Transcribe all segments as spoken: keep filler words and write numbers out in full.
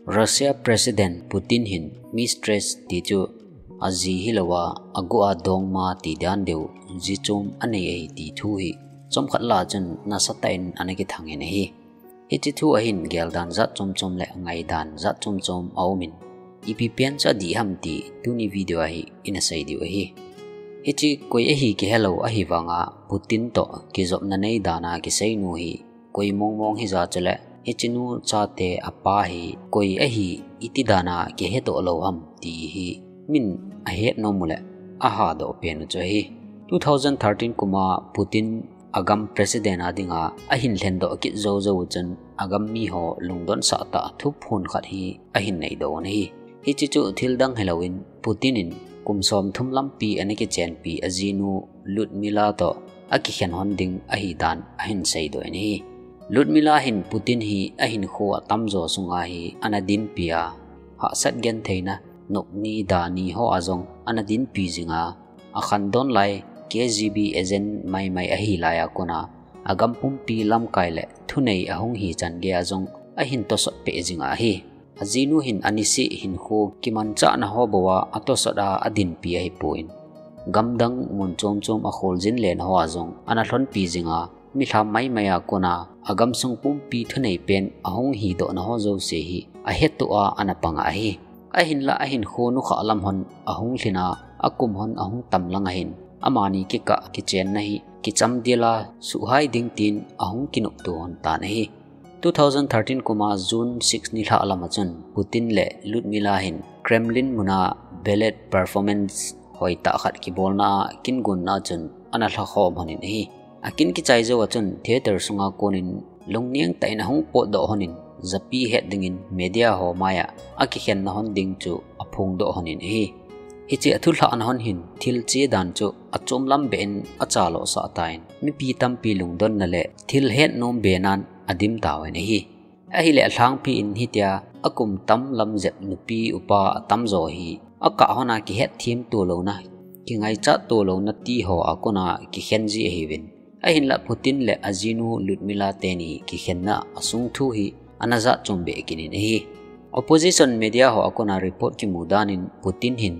Russia President Putin hin mistress ti chu aji hilouva, agu a dongma ti dan deu, ji chom anei ahi ti thu hi chomkhat lah a chun nasatah in ana kithang in ahi. Hiche thu a hin geldan jat chom chom le ngaidan jat chom chom aumin, ipi pen chu adih ham ti tuni video a hi ina sei diu ahi. Hiche koi ahi kihelou ahi vanga Putin toh kijopna nei dan a kisei nu hi koi mong mong hija chule, hiche nu chate apa hi koi ahi iti dan a kihedoh lou ham ti hi min ahet nom u le ahadoh pen u chu ahi. Two thousand thirteen kum a Putin agam president a dinga ahin lhendoh kit jou jou u chun agam miho lungdon sah tah thuphon khat hi ahin neidoh u ahi. Hiche chu thil dang hilouvin Putin in kum somthum lampi ana kichenpi ajinu Ludmila toh akikhen hon ding ahi dan ahin seidoh in ahi. Ludmila hin Putin hi ahinkho atamjo sunga hi ana dinpi a, hahsat gentheina, nopni dani ho a jong ana dinpi jinga, akhandon lai K G B agent maimai ahi lai a kona, agam pumpi lamkai le thunei ahung hi chan gei a jong ahin tosot peh jinga ahi. Ajinu hin anisih hinkho kimanchahna ho bou a atosot a adinpi ahipon, gamdang mun chom chom a kholjin len ho a jong ana lhonpi jinga, milham maimai a kona agamsung pumpi thunei pen ahung hidohna ho jouse hi ahettoh a ana panga ahi. Ahinla ahinkho nukhah lam hon ahung lhin a, akum hon ahung tam lang ahin, amani kikah kichenna hi kichamdel a suhhai ding tin ahung kinopto hon tan ahi. Two thousand thirteen kum a June six nilhah lam a chun Putin le Ludmila hin Kremlin muna ballet performance hoitah khat kibolna a kin gonna a chun ana lhakhom hon in ahi. Akin kichai jou a chun theater sunga konin lungneng tah in ahung potdoh hon in, japi het dingin media ho mai a akikhenna hon ding chu aphongdoh hon in ahi. Hiche athulhahna hon hin thil che dan chu achom lam beh in achalhah sah tan, mipi tampi lungdonna le thil hetnom benan adim tauvin ahi. Ahile alhangpi in hitia akum tam lam jep nupi upa atamjo hi akah hon a kihetthem to louna, kingaichat to louna ti ho a kona kikhen ji ahiuvin. Ahinla Putin le ajinu Ludmila teni kikhenna asung thu hi ana jat chom beh kit in ahi. Opposition media ho a kona report kimu danin Putin hin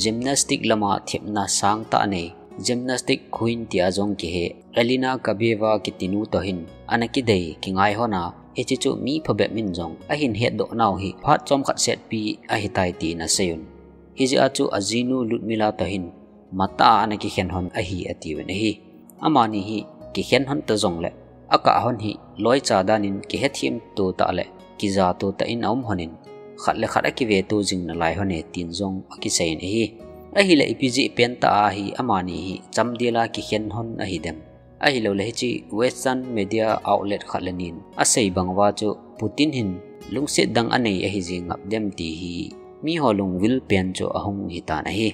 gymnastic lama thepna sangtah nei, gymnastic queen tia jong kihe, Elena Kabeva kitinu toh hin ana kidei kingai hon a, hiche chu mi phabep in jong ahin hetdoh nau hi phat chomkhat setpi ahitai tin aseiyun. Hijeh a chu ajinu Ludmila toh hin matah a ana kikhen hon ahi atiuvin ahi. Amani hi kikhen hon ta jongle akah hon hi loicha danin kihethem to tah le kija to tah in aum hon in, khat le khat akiveto jing nalai hon e tin jong akiseiyin ahi. Ahile ipi jeh pen tah a hi amani hi chamdel a kikhen hon ahidem? Ahilouleh hiche Western media outlet khat le nin asei bang uva chu Putin hin lungset dang anei ahi jing ngap dem ti hi miho lungvil pen chu ahung hitan ahi.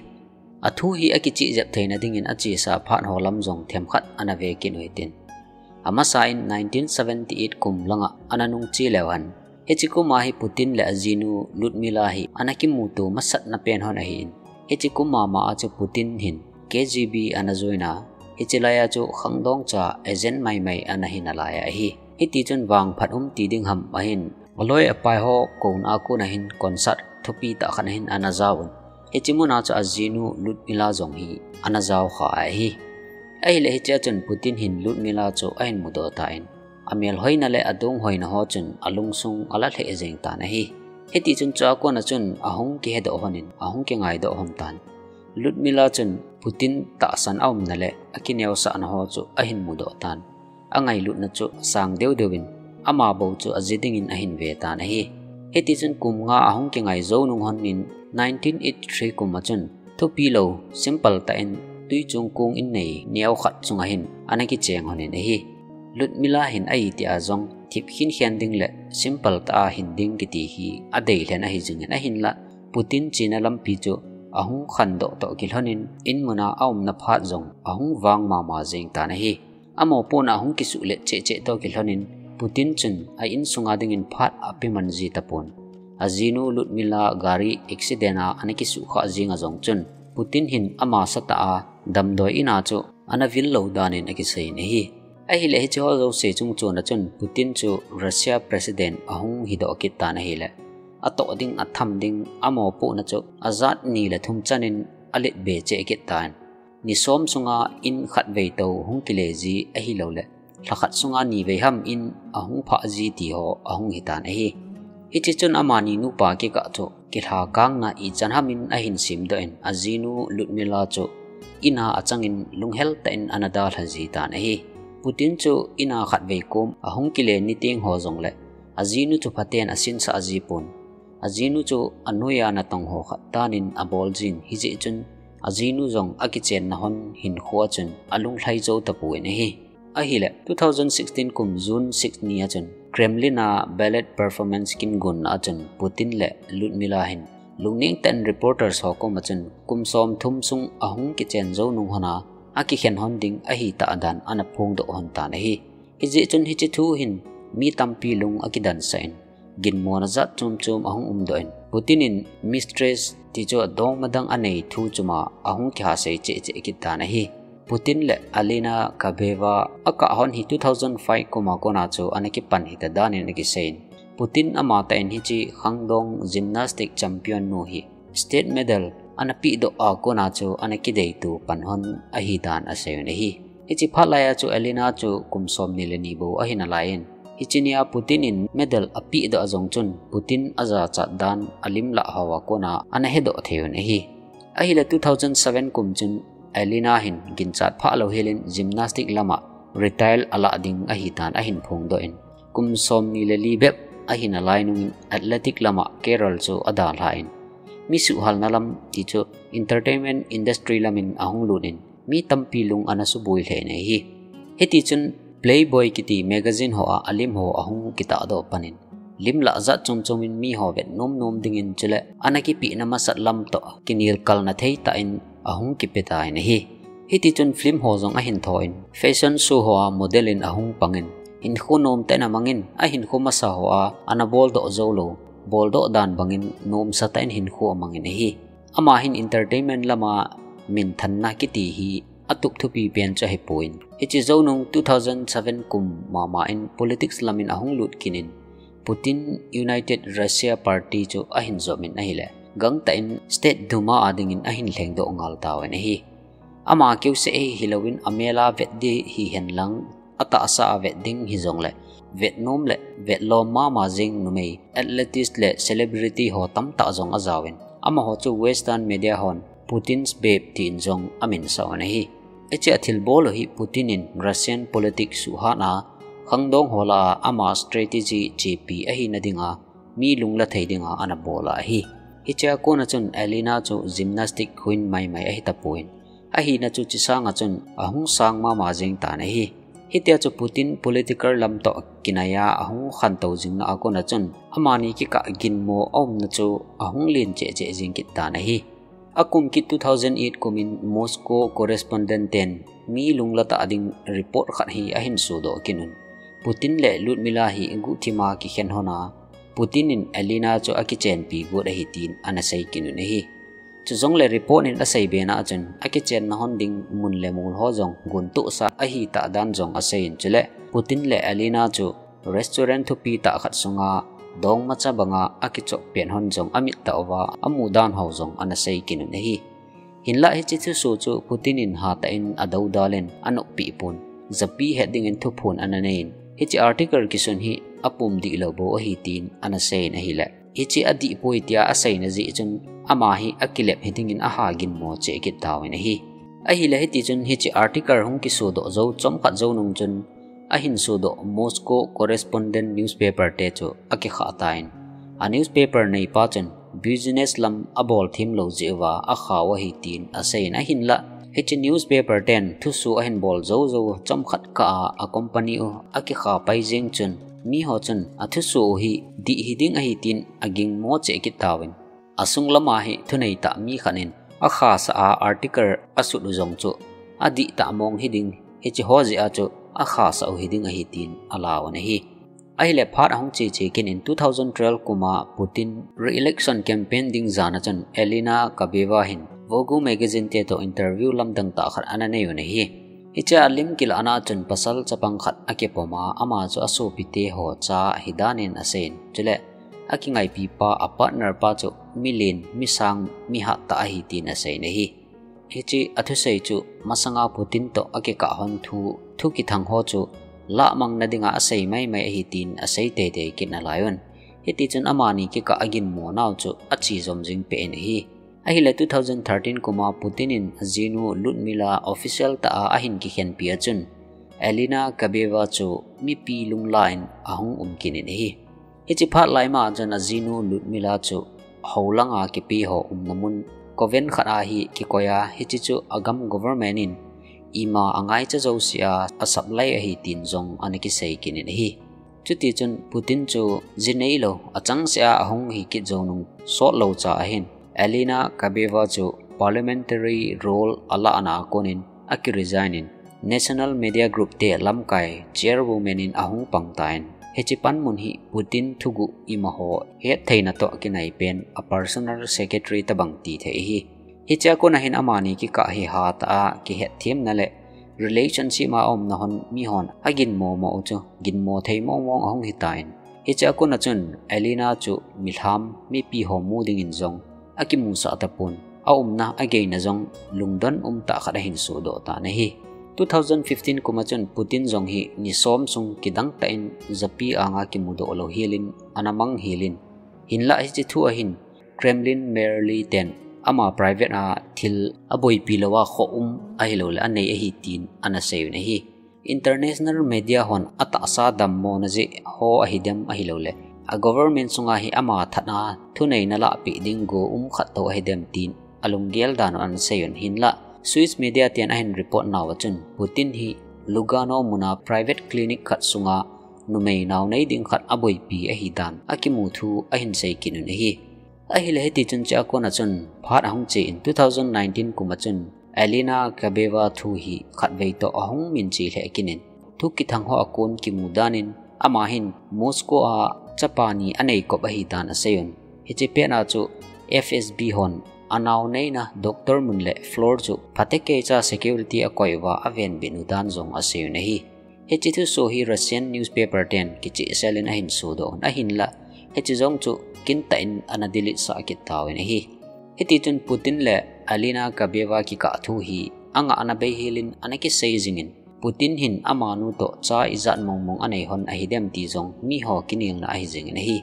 Athu hi akichih jep theina dingin achesa phat ho lam jong themkhat ana ve kit u hitin. Amasa in nineteen seventy eight kum langa ana nungche leu hen. Hiche kum a hi Putin le ajinu Ludmila hi ana kimuto masatna pen hon ahin. Hiche kum mama a chu Putin hin K G B ana join a, hiche lai a chu khangdong cha agent maimai ana hi nalai ahi. Hiti chun vangphat um ti ding ham ahin, aloi apai ho kouna a kona hin concert thupi tah khat ahin ana jaovun. Hiche muna chu ajinu Ludmila jong hi ana jaokha ahi. Ahile hichea chun Putin hin Ludmila chu ahin mudoh tan, amelhoina le adonghoina ho chun alungsung ala lheh jeng tan ahi. Hiti chun chua kona chun ahung kihedoh hon in, ahung kingaidoh hon tan. Ludmila chun Putin tahsan aumna le akineosahna ho chu ahin mudoh tan. Angailutna chu asang deu deuvin, ama bou chu aji dingin ahin ve tan ahi. Hiti chun kum nga ahung kingai jou nung hon in nineteen eighty three kum a chun thupilou, simple tah in twichung kong in nei neokhat chunga hin ana kicheng hon in ahi. Ludmila hin ahi tia jong thip khin khen ding le simple tah a hin ding kiti hi adei lhen ahi jingin ahinla, Putin chena lampi chu ahung khandoh toh kilhon in, in muna aumna phat jong ahung vang mama jeng tan ahi. Amaho pon ahung kisuh let cheh cheh toh kilhon in, Putin chun a insunga dingin phat ape man ji tapon. Ajinu Ludmila gari accident a ana kisuhkhah jeng a jong chun, Putin hin ama satah a damdoi in a chu ana vil lou danin akiseiyin ahi. Ahile hiche ho jouse chung chon a chun Putin chu Russia President ahung hidoh kit tan ahile, atoh ding, atham ding, amopohna chu ajat ni le thum chanin alet be cheh kit tan. Ni som sunga in khatvei tou hung kile ji ahilouleh lhakhat sunga nivei ham in ahung phah ji ti ho ahung hitan ahi. Hiche chun amani nupa kikah chu kilhakangna ichan ham in ahin simdoh in, ajinu Ludmila chu ina achangin lunghel tah in ana dalha ji tan ahi. Putin chu ina khatvei kom ahung kile niteng ho jongle ajinu chu phaten asinsah ji pon. Ajinu chu anoiya natong ho khat danin abol jin, hijeh chun ajinu jong akichenna hon hinkhoa chun alunglhai jou tapon ahi. Ahile, two thousand sixteen kum June six ni a chun Kremlin a ballet performance kin gonna a chun Putin le Ludmila hin lungneng tah in reporters ho koma chun kum som thum sung ahung kichen jou nung hon a akikhen hon ding ahitah dan ana phongdoh hon tan ahi. Hijeh chun hiche thu hin mi tampi lung akidansah in, ginmona jat chom chom ahung umdoh in, Putin in mistress ti chu adongma dang anei thu chom a ahung kihasei cheh cheh kit tan ahi. Putin le Alina Kabeva akah hon hi two thousand five kum a kona chu ana kipan hita danin akiseiyin, Putin amatah in hiche khangdong gymnastic champion nu hi state medal ana pehdoh a kona chu ana kideitu pan hon ahi dan aseiyun ahi. Hiche phat laiya chu Alina chu kum somni le ni bou ahi nalaiyin, hiche nia Putin in medal apehdoh a jong chun Putin ajachat dan alim lah hoa kona ana hedoh theiyun ahi. Ahile two thousand seven kum chun Alina hin ginchat phah louhelin gymnastic lama retire alah ding ahi dan ahin phongdoh in, kum somni le li bep ahi nalai nungin athletic lama career chu adalhan, mi suhhalna lam ti chu entertainment industry lamin ahung lut in, mi tampi lung ana suboi lheh in ahi. Hiti chun Playboy kiti magazine hoa alim ho ahung kitahdoh panin, lim lah jat chom chom in mi ho vet nom nom dingin chule ana kipehna masat lam toh kinelkalna thei tah in ahung kipe tan ahi. Hiti chun film ho jong ahin thon, fashion show hoa model in ahung pangin, hinkho nom tah in amangin, ahinkho masa hoa ana boldoh jou lou, boldoh dan bangin nomsa tah in hinkho amangin ahi. Ama hin entertainment lama minthanna kiti hi atup thupi pen chu ahipon, hiche jou nung two thousand seven kum mama in politics lamin ahung lut kit in, Putin United Russia Party chu ahin jom in ahile, gangtah in State Duma a dingin ahin lhengdoh ngal tauvin ahi. Ama keuseh ahi hilouvin amel a vet ding hihen lang, atahsa a vet ding hijongle, vet nom le vet lom mama jeng numei, athletes le celebrity ho tamtah jong ajaovin, amaho chu Western media hon Putin's babe tin jong aminsah un ahi. Hiche athilbol u hi Putin in Russian politics suhhat a, khangdong ho lah a ama strategy chepi ahina dinga, mi lungla thei dinga ana bol ahi. Hichea kona chun Alina chu gymnastic queen maimai ahi tapon, ahina chu hiche sanga chun ahung sang mama jeng tan ahi. Hitia chu Putin political lam toh kinaiya ahung khantou jingna a kona chun amani kikah ginmo aumna chu ahung len cheh cheh jing kit tan ahi. Akum kit two thousand eight kumin Moscow correspondent ten mi lungla tah ding report khat hi ahin sodoh kit un, Putin le Ludmila hi guhthima kikhen hon a, Putin in Alina chu akichenpi got ahi tin ana sei kit un ahi. Chujongle report in asei bena a chun akichenna hon ding mun le mol ho jong guntohsa ahitah dan jong aseiyin, chule Putin le Alina chu restaurant thupi tah khat sunga dongmacha banga akichop pen hon jong amit tah uva amu dan ho jong ana sei kit un ahi. Hinlah hiche thusoh chu Putin in hatah in adoudal in anoppeh pon, japi het dingin thuphon ana neiyin, hiche article kisun hi apum dihlou bou ahi tin ana seiyin ahile, hiche adihpoi tia aseina jeh chun ama hi akilep hidingin aha ginmo cheh kit tauvin ahi. Ahile hiti chun hiche article hung kisodoh jou chomkhat jou nung chun ahin sodoh Moscow correspondent newspaper te chu akikhah tan, a newspaper neipa chun business lam abol themlou jeh uva akhau ahi tin aseiyin, ahinlah hiche newspaper ten thusoh ahin bol jou jou chomkhat kah a, a company u akikha pai jeng chun miho chun athusoh u hi dih hiding ahi tin agingmo cheh kit tauvin, asung lama hi thunei tah mi khat in akhasah a article asut u jong chu adihtah mong hiding, hiche ho jeh a chu akhasah u hiding ahi tin alauvin ahi. Ahile phat ahung che che kit in two thousand twelve kuma Putin re-election campaign ding jana chun Alina Kabeva hin Vogue magazine te toh interview lamdang tah khat ana neiyun ahi. Hichea lim kilahna a chun pasal chapang khat akipom a, ama chu asopite ho cha ahi danin aseiyin, chule akingaipi pa a partner pa chu milen, misang, mihat tah ahi tin asei in ahi. Hiche athusei chu masanga Putin toh akikah hon thu, thu kithang ho chu lahmang nadinga asei maimai ahi tin asei teitei kit nalai un. Hitichun amani kikah aginmo nau chu achejom jing peh in ahi. Ahile two thousand thirteen kuma Putin in ajinu Lyudmila official tah a ahin kikhenpi a chun, Elena Kabeva chu mipi lungla in ahung um kit in ahi. Hiche phat lai ma chun ajinu Lyudmila chu houlanga kipe ho umna mun convent khat a hi kikoi a, hiche chu agam government in ima angaicha jousea asupply ahi tin jong ana kisei kit in ahi. Chutichun Putin chu ji neilou, achangseh a ahung hi kit jou nung sotlou cha ahin, Elena Kabeva chu parliamentary role alahna a konin akiresign in, national media group te lamkai chairwoman in ahung pang tan, hiche panmun hi Putin thuguh imaho hettheina toh kinaipen a personal secretary tabang tithei ahi. Hichea kona hin amani kikah hi hatah a kihetthemna le relationship a aumna hon mihon aginmo mo u chu ginmo thei mongmong ahung hitan, hichea kona chun Elena chu milham, mipi ho mu dingin jong akimusah tapon, aumna, ageina jong lungdon umtah khat ahin sodoh tan ahi. Two thousand fifteen kuma chun Putin jong hi ni som sung kidang tah in japi anga kimudoh lou helin ana mang helin, hinlah hiche thu ahin Kremlin merely ten ama private a thil aboipi louva khoh um ahilouleh anei ahi tin ana sei un ahi. International media hon atahsa dammona jeh ho ahidem ahilouleh a government sunga hi ama that a thuneina lahpeh ding go um khat tou ahidem tin alunggel dan u ana sei un, hinlah Swiss media ten ahin report nauva chun Putin hi Lugano muna private clinic khat sunga numei naonei ding khat aboipi ahidan akimu thu ahin sei kit un ahi. Ahile hitichun chea kona chun phat ahung che in two thousand nineteen kuma chun Elena Kabeva thu hi khatvei toh ahung minche lheh kit in, thu kithang ho a kon kimu danin ama hin Moscow a chapa ni anei kop ahidan asei un. Hiche pet a chu F S B hon anaoneina doctor mun le floor chu phatecha security akoi uva avenbit u dan jong asei un ahi. Hiche thuso hi Russian newspaper ten kichehsel in ahin sodoh un, ahinlah hiche jong chu kintah in ana delete sah kit tauvin ahi. Hitichun Putin le Elena Kabeva kikah thu hi angahna bei helin ana kisei jingin, Putin hin amanu toh cha ijat mongmong anei hon ahidem ti jong miho kinelna ahi jingin ahi.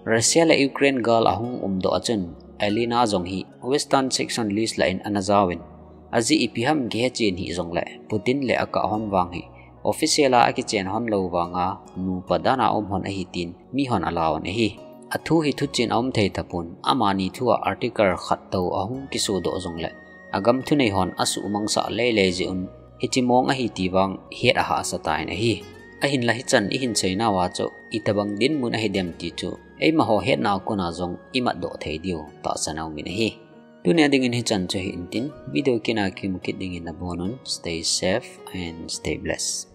Russia le Ukraine gal ahung umdoh a chun Elena jong hi Western Sanction List lah in ana jaovin, ajeh ipi ham kihechen hih jongle Putin le akah hon vang hi official a akichen hon lou vanga nupa dan a um hon ahi tin mihon alauvin ahi. Athu hi thuchen aum thei tapon, amani thu a article khat tou ahung kisodoh jongle agam thunei hon asuhmangsah leilei jeh un hiche mong ahi ti vang het ahahsa tan ahi. Ahinlah hichan ihin seinauva chu itobang dinmun ahidem ti chu eimaho hetna a kona jong imatdoh thei diu tahsan aumin ahi. Tunia dingin hichan chu hihen tin, video kit a kimu kit dingin nabonun, stay safe and stay blessed.